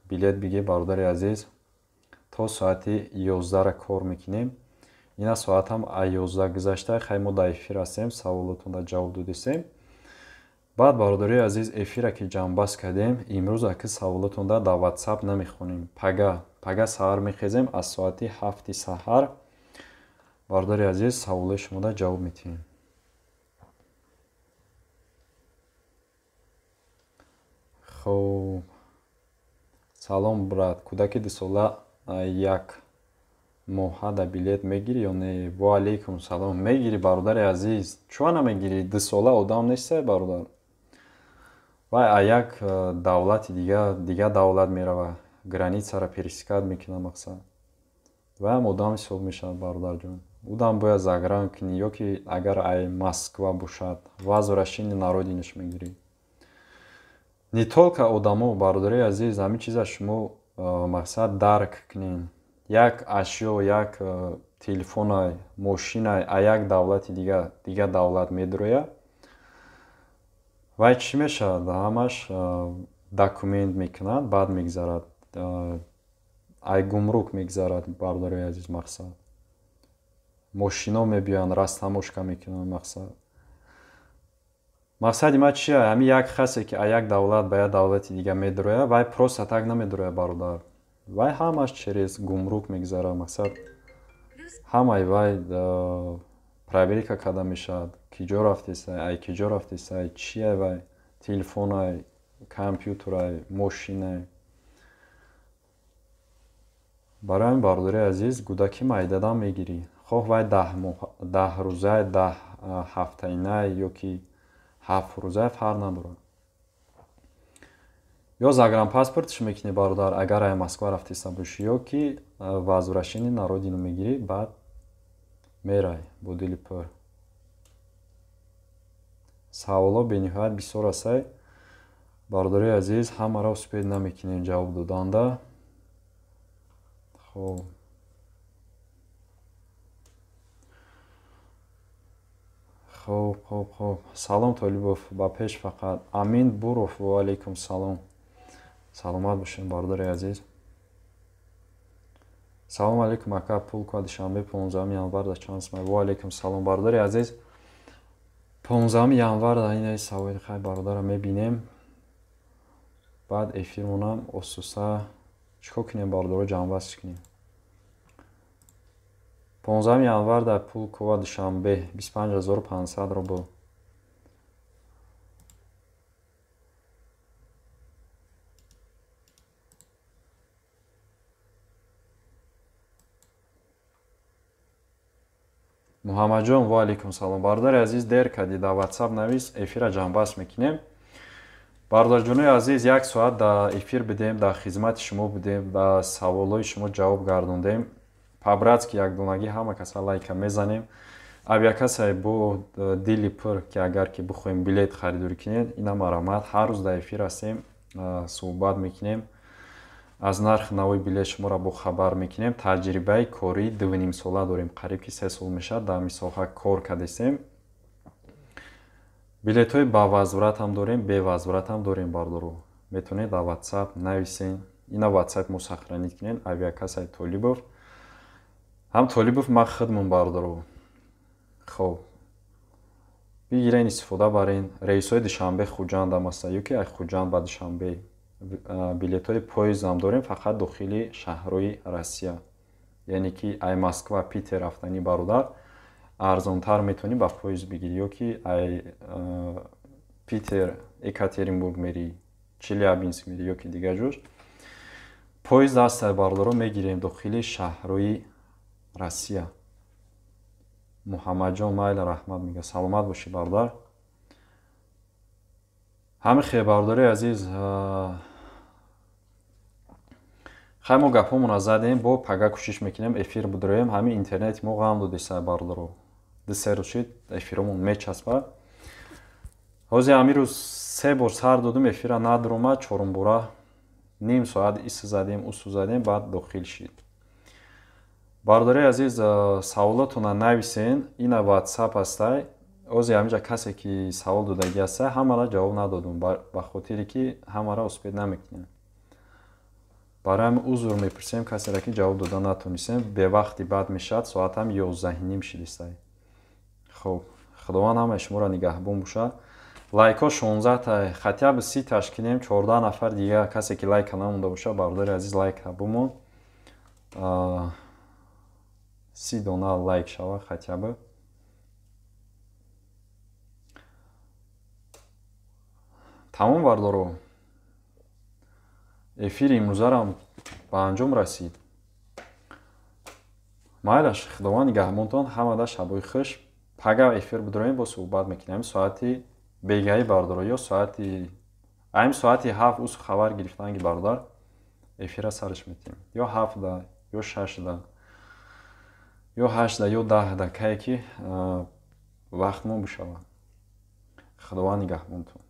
билет бигир, бародари азиз. То соати 11-ра кор мекунем. Ина соатам 11 гузашта, хай мо дар эфир ҳастем, саволотонда ҷавоб додистем. Баъд, бародари азиз, эфира ки ҷамъбаст кардем, имрӯз аки саволотонда дар WhatsApp намехонем. Пага саҳар мехезем аз соати 7 саҳар. Бародари азиз, саволои шумода ҷавоб медиҳем. Хоб, салом, брат. Кӯдаки 2 сола як моҳа да билет мегирӣ ё не? Ва алейкум салом. Мегирӣ, бародари азиз. Чӯа намегирӣ? 2 сола одам нестай, бародар. Вай а як давлати дига давлат мерава, границаро пересекать мекунад, мақсад. Вайам одам ҳисоб мешавад, бародарҷон. Удам бояд загран кунӣ, ё ки агар ай Москва бошад, возвращение на родинаш мегирӣ. Не только одамо, бародари азиз, ҳамин чиза шумо мақсад дарк кунед. Як ашё, як телефонай, мошинай а як давлати дига давлат медрояд. Вай чӣ мешавад? Ҳамаш документ мекунад, баъд мегузарад. Ай гумрук мегзарад, бародарои азиз, мақсад. Мошино мебиёянд, растаможка мекунанд, мақсад. Мақсади ман чия? Ҳамин як хасе ки аз як давлат ба як давлати дига медурояд, вай просто так намедурояд, бародар. Вай ҳамаш через гумрук мегзарад, мақсад. Ҳамаи вай проверка карда мешавад, ки ҷо рафтесай, ай ки ҷо рафтесай, чия вай, телефонай, компютерай, мошинай. Барои ҳамин, бародари азиз, гудаки майдадам мегирӣ. Хоҳ вай 10 рӯзай, 10 ҳафтаинай ё ки 7 рӯзай, фарқ надорад. Ё загранпаспортш мекунӣ, бародар, агар ай Москва рафтеста бошӣ, ё ки возвращение на родину мегирӣ, баъд мерай бо дили пур. Саволҳо бениҳоят бисёр астай. Бародари азиз, ҳамаро успед намекунем ҷавоб доданда. Хоб. Хоб, хоб, хоб. Салом, Толибов, ба пеш фақат. Амин Буров, ва алайкум салом. Саломат бошем, бародари азиз. Салом алейкум, ака, Пулкова, Душанбе, 15 январ да чанд сумай? Ва алейкум салом, бародари азиз. 15 январ да инаи саволи хай бародара мебинем. Баъд эфирмонам осуса чикор кунем, бародаро, ҷамъбаст кунем. 15 январ дар Пулкова, Душанбе, 25500 рубл. Муҳаммадҷон, ва алейкум салом. Бародари азиз, дер кардӣ, дар WhatsApp навис, эфира ҷамъбаст мекунем. Бародарҷонои азиз, як соат дар эфир бидем, дар хизмати шумо будем, ба саволҳои шумо ҷавоб гардондем. По-братски якдонагӣ ҳама каса лайка мезанем. Авиакассаи бо дили пур, ки агар ки бихоҳем билет харидорӣ кунед, ина марамат, ҳар рӯз дар эфир ҳастем, суҳбат мекунем. Аз нархи нави билет шуморо бохабар мекунем. Таҷрибаи кории 2,5 сола дорем, қариб ки 3 сол мешавад дар ҳамин соҳа кор кардесем. Билетҳои ба возвратам дорем, бевозвратам дорем, бародаро. Метавонед дар WhatsApp нависен. Ина WhatsApp мо сохранить кунед, авиакассаи Толибов. Ҳам Толибов ман худмон, бародаро. Хоб. Бигирен, истифода барен. Рейсҳои Душанбе Хуҷандам ҳаста, ё ки аз Хуҷанд ба Душанбе. Билетҳои поездам дорем, фақат дохили шаҳрҳои Россия. Яъне ки ай Москва Питер рафтани, бародар, арзонтар метавонӣ ба поезд бигирӣ, ё ки ай Питер Екатеринбург мерӣ, Челябинск мерӣ ё ки дигар ҷош. Поезд ҳастай, бародаро, мегирем дохили шаҳрҳои Россия. Муҳаммадҷон, майли, раҳмат мега. Саломат бошӣ, бародар. Ҳамин хел, бародари азиз, хай мо гапҳомонро задем, бо пага кӯшиш мекунем эфир бидроем. Ҳамин интернети мо ғам додеса, бародаро. 2-3 рӯз шид эфиромон мечаспад. Ҳозир ҳамин рӯз 3 бор сар додум, эфира надуромад, чорумбора ним соат ису задем, усу задем, баъд дохил шид. Бародари азиз, саволотонро нависен, ина WhatsApp ҳастай. Ҳозир ҳаминҷа касе ки савол додагӣ ҳастай, ҳамаро ҷавоб надодум, ба хотире ки ҳамаро успед намекунем. Барои ҳамин узр мепурсем касеро ки ҷавоб дода натонистем. Бевақти бад мешавад, соатам 11:30 шидистай. Хоб, Худованд ҳамаи шуморо нигаҳбон бошад. Лайкҳо 16 та, хотя бы 30 таш кунем, 14 нафар дигар касе ки лайка намонда бошад, бародари азиз, лайка бимон. 30 дона лайк шава хотя бы. Тамом, бародаро. Эфири имрӯзарам ба анҷом расид. Майлаш, Худованд нигаҳбонтон, ҳамада шабои хуш. Пага эфир бидроем, бо суҳбат мекунем. Соати бегаӣ, бародаро, ё соати ҳамин соати 7 усу хабар гирифтан ки бародар эфира сараш метиҳем. Ё 7 да, ё 6 да, ё 8 да, ё 10 да, кае ки вақтмон бишавад. Худованд нигаҳбонтон.